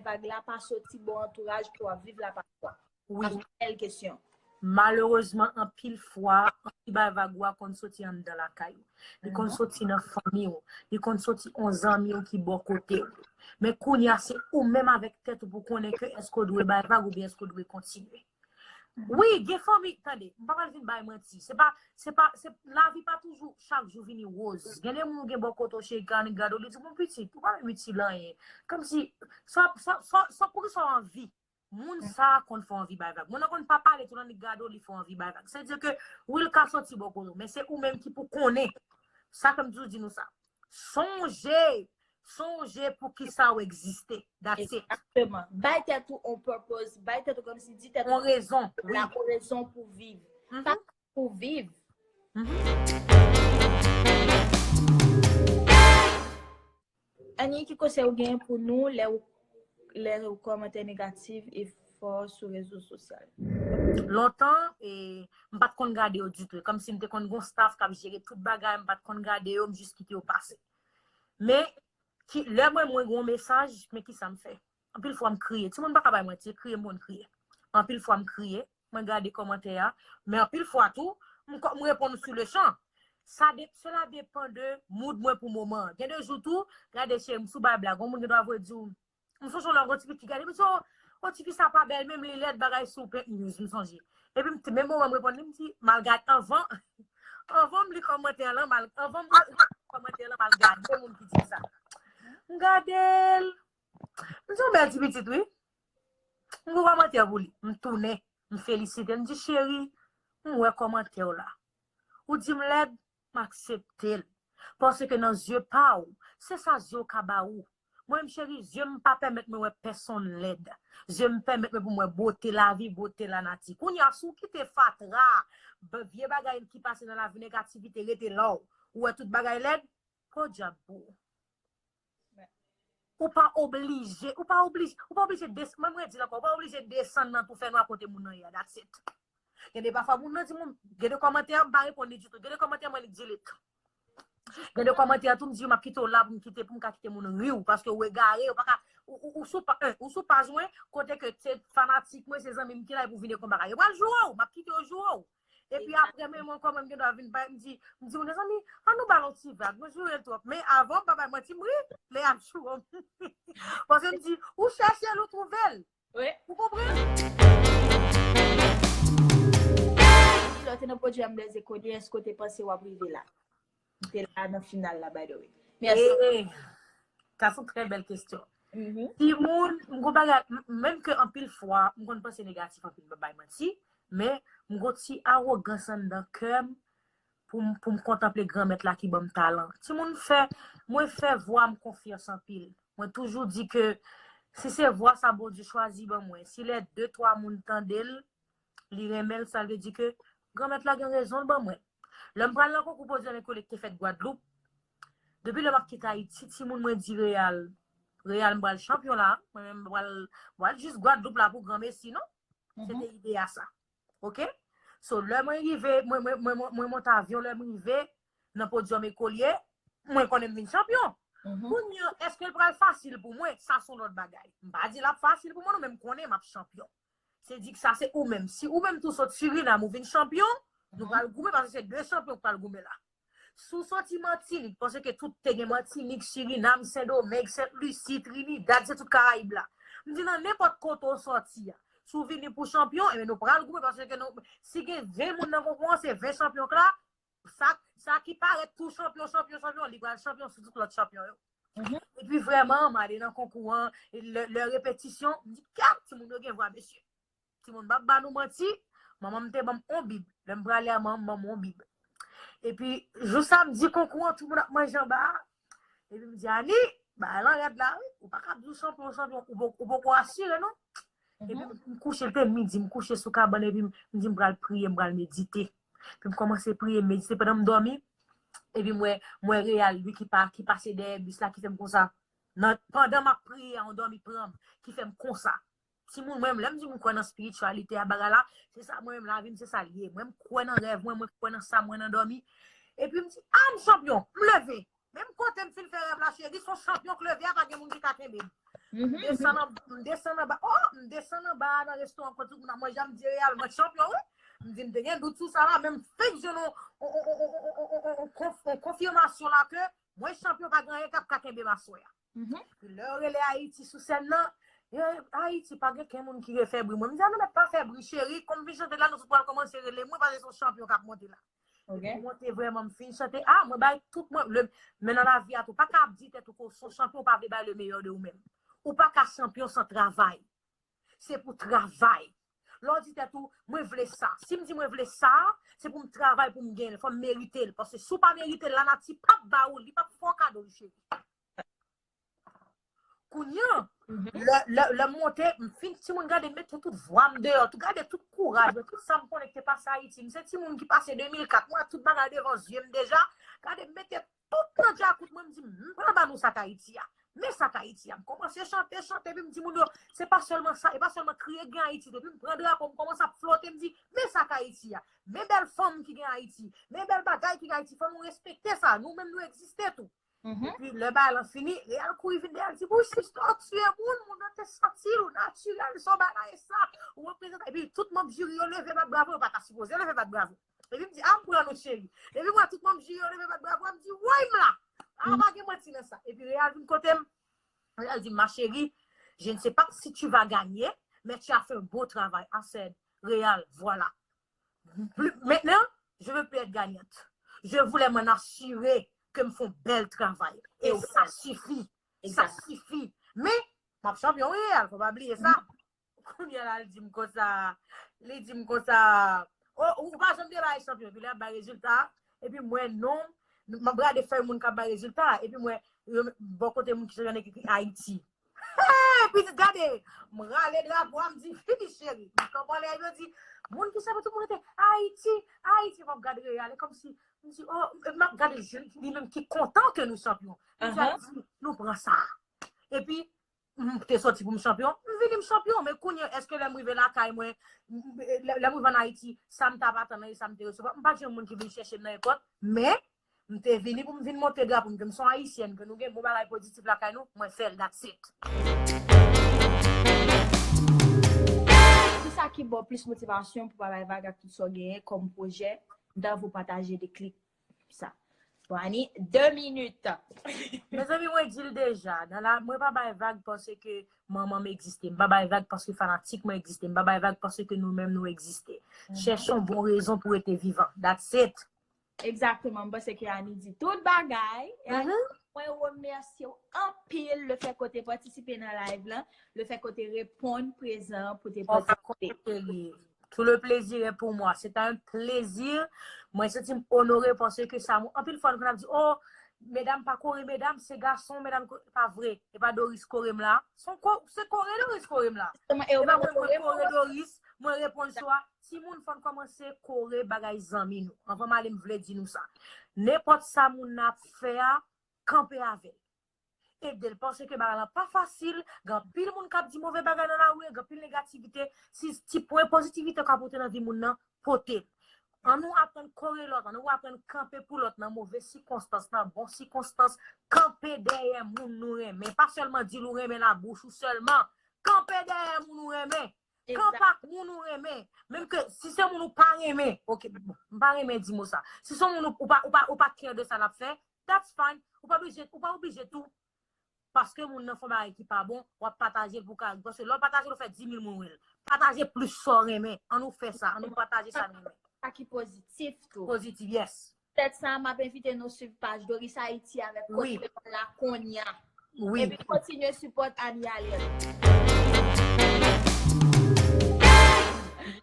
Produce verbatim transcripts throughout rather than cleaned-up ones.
vag la pa soti bò antouraj ke w ap viv la pafwa? Wi. Bèl kesyon. Malerezman, anpil fwa, anpil bay vag ou a konn soti anndan lakay ou. Li konn soti nan fanmi ou. Li konn soti yon zanmi ou ki bò kote ou. Men kounye a, se ou menm avèk tèt ou pou konnen ke èske w dwe bay vag oubyen èske w dwe kontinye. Wi, gen fanmi, tande, m pa pral vin bay manti. Se pa, se pa, se, lavi pa toujou chak jou vini woz. Gen de moun ou gen bò kote w cheri ka annik gade w, li di, "Mon pitit, ou pa menm itil anyen." Kòmsi, sa, sa, sa, sa, poukisa w anvi? Moun sa a konn fè w anvi bay vag. Moun nan konn pa pale tou, l annik gade w, li fè w anvi bay vag. Se di ke, wi, l ka soti bò kote w, men se ou menm ki pou konnen. Sa fè m toujou di nou sa. Sonje, sonje poukisa w egziste. That's it. Egzakteman. Bay tèt ou on purpose, bay tèt ou kòmsi di tèt On rezon. Wi. La on rezon pou viv. Mhm. Pa pou viv. Mhm. Annie, ki konsèy ou gen pou nou lè ou lè ou kòmantè negatif e fò sou rezo sosyal? Lontan, e, m pa t konn gade yo ditou. Kòmsi m te konn gon staff k ap jere tout bagay, m pa t konn gade yo, m jis kite yo pase. Men, ki, lè mwen, mwen gon mesaj, men kisa m fè? Anpil fwa m kriye. Timoun pa ka bay manti, kriye m konn kriye. Anpil fwa m kriye, mwen gade kòmantè a, men anpil fwa tou, m kò- m reponn sou le chan. Sa de, cela dépend de mood mwen pou moman an. Gen de jou tou, gade cheri, m sou bay blag, yon moun gen dwa voye di w, m sonje w la, yon ti fi ki gade, m di, "O, o, ti fi sa pa bèl, menm li lèd, bagay sou pent news," m sonje. Epi m te, menm moman m reponn li, m di, m al gade anvan, anvan m li kòmantè lan, m al, anvan m li kòmantè lan, m al gade moun ki di sa. M gade l, m di, "Yon bèl ti pitit, wi." M gon kòmantè pou li. M tounen, m felisite l. M di, "Cheri, m wè kòmantè w la. Ou di m lèd, m aksepte l. Paske nan zye pa w, se sa zye w ka ba ou. Mwen menm, cheri, zye m pa pèmèt mwen wè pèsonn lèd. Zye m pèmèt mwen pou m wè bote lavi, bote lanati." Kounye a, si w kite fatra, b- vye bagay ki pase nan lavi, negativite rete la w, ou wè tout bagay lèd, podyab pou ou. Ou pa oblije, ou pa oblije, ou pa oblije des, mwen, mwen di l ankò, ou pa oblije desann nan tou fè nwa kote moun nan ye a, that's it. Gen de pafwa moun nan di moun, gen de kòmantè, m pa reponn li ditou. Gen de kòmantè, mwen li delete. Gen de kòmantè tou, m di yo, "M ap kite w la pou m kite, pou m ka kite moun ri w, paske w egare, ou pa ka, ou, ou, ou sou pa, en, ou sou paj mwen, kote ke se fanatik mwen, se zanmi m ki la, epi w vin konbaka. Yo pral joure w, m ap kite yo joure w." Epi apre, men mwen, kòman m gen dwa vin bay, m di, m di, "Mezanmi, an nou ba l yon ti vag, nou joure l twòp." Men avan, m pa bay manti, m ri, lè y ap joure m. Paske m di, ou chèche l, ou twouve l. Wi. Ou konprann? Lè w te nan pwodyèm Lèzekolye, èske w te panse w ap rive la? Ou te la nan final la, by the way. Mèsi. Eh, sa se yon trè bèl kesyon. Timoun, m gon bagay, m- menm ke anpil fwa, m konn panse negatif anpil, m pa bay manti, men m gon ti awogans anndan kè m pou m, pou m kontanple Granmèt la ki ban m talan. Timoun, fè, mwen fè vwa m konfyans anpil. Mwen toujou di ke si se vwa sa Bondye chwazi ban mwen, si lè de, twa moun tande l, li renmen l, sa vle di ke Granmèt la gen rezon l ban mwen. Lè m pral nan konkou pwodui an kolektif fèt Gwadloup, depi lè m ap kite Ayiti, timoun, mwen di Real, Real, m pral chanpyon la, mwen menm m pral, m pral jis Gwadloup la pou granmesi, non? Se te ide a sa. Oke? So, lè mwen rive, mwen, mwen, mwen, mwen, mwen monte avyon, lè m rive nan podyòm Ekolye, mwen konnen m vin chanpyon. Kounye a, èske l pral fasil pou mwen? Sa se yon lòt bagay. M pa di l ap fasil pou mwen, non, men m konnen m ap chanpyon. Se di k sa se ou menm. Si ou menm tou sot Sirinam, ou vin chanpyon, nou pral goumen paske se de chanpyon k pral goumen la. Si w soti Matinik, paske tout te gen Matinik, Sirinam, Sendomeng, Sent Lisi, Trinidad, se tout Karayib la. M di nan nenpòt kote w soti a. Si w vini pou chanpyon, ebyen nou pral goumen paske nou, si gen ven moun nan konkou an, se ven chanpyon k la. Sa, sa ki parèt tou chanpyon, chanpyon, chanpyon, li pral chanpyon sou tout lòt chanpyon yo. Epi vrèman, m ale nan konkou an, lè, lè repetisyon, m di, "Gad, timoun yo gen vwa, mesye." Timoun, m p ap ba nou manti, manman m te ban m on bib. Lè m prale a manman m, ban m on bib. Epi, jou samdi konkou an, tout moun ap manje anba a. Epi m di, "Ani, bagay lan rèd la, wi. Ou pa ka ap di w chanpyon, chanpyon, ou po- ou poko asire, non?" Epi m kouche, l te midi, m kouche sou kabann, epi m di, "M pral priye, m pral medite." Epi m kòmanse priye, medite pandan m dòmi. Epi m wè, m wè Real, li ki pa, ki pase dèyè bis la, ki fè m konsa. Nan, pandan m ap priye, yon dòmi pran m, ki fè m konsa. Timoun, mwen menm, lè m di m kwè nan espirityalite a, bagay la, se sa, mwen menm, lavi m, se sa l ye. Mwen, m kwè nan rèv mwen, mwen kwè nan sa, mwen nan dòmi. Epi m di, "A, m chanpyon," m leve. Menm kote m fin fè rèv la, cheri, se yon chanpyon k leve a, pa gen moun ki ka kenbe m. M desann an- m desann anba, oh, m desann anba a nan restoran kote tout moun ap manje a, m di Real, mwen chanpyon, wi. M di m te gen dout sou sa la, men m fenk jwenn yon- yon- yon- yon- yon- yon- yon konf- yon konfimasyon la ke mwen chanpyon, pa gen anyen k ap ka kenbe m aswè a. Epi lè yo rele Ayiti sou sèn nan, yo, Ayiti pa gen kenn moun ki refè bri. Mwen, m di, "A, nou mèt pa fè bri, cheri." Kòm m fin chante la, nou tout pral kòmanse rele mwen, paske se yon chanpyon k ap monte la. Epi m monte vrèman, m fin chante. A, mwen bay tout mwen, le, men nan lavi a tou, pa ka ap di tèt ou ke w se yon chanpyon, ou pa vle bay le meilleur de ou menm. Ou pa ka chanpyon san travay. Se pou travay. Lè w di tèt ou, "Mwen vle sa." Si m di mwen vle sa, se pou m travay pou m genyen l, fò m merite l. Paske si w pa merite l, lanati p ap ba ou l, li p ap fè w kado l, cheri. Kounye a, lè, lè, lè m monte, m fin, timoun gade m mete tout vwa m deyò, tout gade tout kouraj mwen, tout sa m konnen ki te pase Ayiti. M se timoun ki pase de mil kat, mwen tout bagay devan zye m deja. Gade m mete tout nan djakout mwen, m di, "M pral ba nou sa k Ayiti a." Men sa k Ayiti a. M kòmanse chante, chante, epi m di moun yo, "Se pa sèlman sa, e pa sèlman kriye k gen Ayiti." Depi m pran drapo, m kòmanse ap flote, m di, "Men sa k Ayiti a. Men bèl fanm ki gen Ayiti. Men bèl bagay ki gen Ayiti. Fò nou respekte sa. Nou menm nou egziste tou." Epi lè bagay lan fini, Real kouri vin dèyè l, di, "Bouchis, ou tiye moun, moun nan te santi l, ou natirèl, se yon bagay sa, ou reprezante." Epi tout manm jiri yo leve bat bravo, yo pa ta sipoze leve bat bravo. Epi m di, "A, m pran nou, cheri." Epi m wè tout manm jiri yo leve bat bravo, m di, "Woy, m la! A, pa gen manti nan sa." Epi Real vin kote m, Real di m, "Ma chérie, je ne sais pas si tu vas gagner, mais tu as fait un beau travail." I said, "Real, voilà. Maintenant, je veux plus être gagnante. Je voulais m'en assurer ke m fè yon bèl travay. E sa sifi. Sa sifi." Men, m ap chanpyon, wi, Real, fò pa bliye sa. Kounye a la, li di m konsa, li di m konsa, "O, ou pa janm te bay chanpyon." Epi lè y ap bay rezilta, epi m wè non, m ap gade fèy moun k ap bay rezilta, epi m wè, yo, bò kote moun ki chanpyon, nèg ekri Ayiti. Hey, pitit, gade, m rale drapo a, m di, "Fini, cheri." M kanpe anlè, yo di, "Moun ki chanpyon," tout moun rete, "Ayiti, Ayiti." M ap gade Real, e kòmsi, m di, "O," m ap gade jèn li menm ki kontan ke nou chanpyon. M di, "Ayiti, nou pran sa." Epi, m te sòti pou m chanpyon, m vini m chanpyon. Men kounye, èske lè m rive lakay mwen, m- lè, lè m rive ann Ayiti, sa m t ap atann nan e sa m te resevwa, m pa t jwenn moun ki vin chèche m nan èpòt, men m te vini pou m vin montre drapo m ke m se yon Ayisyèn, ke nou gen bon bagay pozitif lakay nou, mwen fè l, that's it. Kisa ki ba w plis motivasyon pou pa bay vag ak tout sa w genyen kòm pwojè, dan vou pataje deklik sa? Bon, Annie, de minit. Mezanmi, mwen di l deja. Nan la, mwen pa bay vag paske manman m egziste. M pa bay vag paske fanatik mwen egziste. M pa bay vag paske nou menm nou egziste. Chèche yon bon rezon pou rete vivan. That's it. Egzakteman, m panse ke Annie di tout bagay. E Annie, mwen remèsye w anpil le fè ke w te patisipe nan live lan, le fè ke w te reponn prezan pou te patisipe. Tout le plaisir est pour moi. C'est un plaisir. Mwen santi m onore paske sa moun, anpil fwa nou konn ap di, "O, medam pa kore medam, se gason medam ko-," pa vre. E pa Doris kore m la. Se ko-, se kore Doris kore m la. E pa mwen, mwen kore Doris, mwen reponn sou a. Timoun, fò n kòmanse kore bagay zanmi nou. Anvan m ale, m vle di nou sa. Nenpòt sa moun nan ap fè a, kanpe avè l. Ede l, paske bagay lan pa fasil, gen anpil moun k ap di move bagay nan lari, gen anpil negativite, si ti pwen pozitivite w ka pote nan vi moun nan, pote l. Ann nou aprann kore lòt, ann nou aprann kanpe pou lòt nan move sikonstans, nan bon sikonstans, kanpe dèyè moun nou renmen, pa sèlman di l ou renmen labouch ou sèlman, kanpe dèyè moun ou renmen, kanpe ak moun ou renmen, menm ke si se moun ou pa renmen, ok, bon, m pa renmen di mo sa, si se moun ou, ou pa, ou pa, ou pa care de sa l ap fè, that's fine, ou pa oblije, ou pa oblije tou paske moun nan fè yon bagay ki pa bon, w ap pataje l pou ka ri. Paske lè w pataje l, ou fè dis mil moun wè l. Pataje plis sa w renmen. Ann nou fè sa. Ann nou pataje sa n renmen. Sa ki pozitif tou. Pozitif, yes. Petèt sa, m ap envite nou swiv paj Doris Haïti avèk Kote Lekòl la kounye a. Wi. Epi kontinye sipòt Annie Aliel.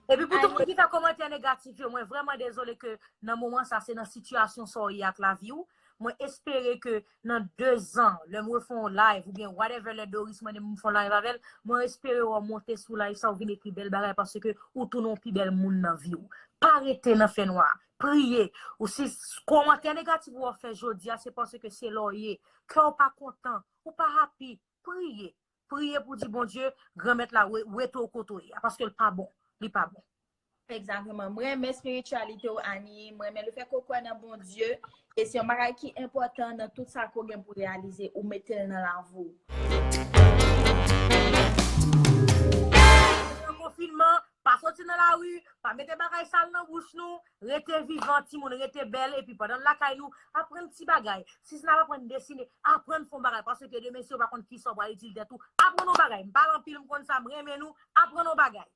Epi pou tout moun ki fè kòmantè negatif yo, mwen vrèman dezole ke nan moman sa, se nan sitiyasyon sa w ye ak lavi w. Mwen espere ke nan de zan, lè m refè yon live oubyen whatever, lè Doris mande m fè yon live avè l, mwen espere w monte sou live sa, w vin ekri bèl bagay paske ou tounen yon pi bèl moun nan vi w. Pa rete nan fènwa. Priye. Ou si s- kòmantè negatif ou w ap fè jodi a, se paske se la w ye. Kè w pa kontan, ou pa happy. Priye. Priye pou di Bondye, Granmèt la, we- wete w kote w ye a, paske l pa bon. Li pa bon. Egzakteman. Mwen renmen espirityalite w, Annie. Mwen renmen le fè ke w kwè nan Bondye. E se yon bagay ki enpòtan nan tout sa ke w gen pou reyalize. Ou mete l nan lavi w. soti nan lari, pa mete bagay sal nan bouch nou, rete vivan, timoun, rete bèl, epi pandan n lakay nou, aprann ti bagay. Si se n ap aprann desine, aprann fè yon bagay, paske demen, si w pa konn kisa w pral itilize tèt ou, aprann yon bagay. M pale anpil, m konn sa, m renmen nou, aprann yon bagay.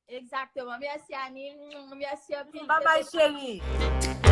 Egzakteman. Mèsi, Ani. Mèsi anpil. Babay, cheri.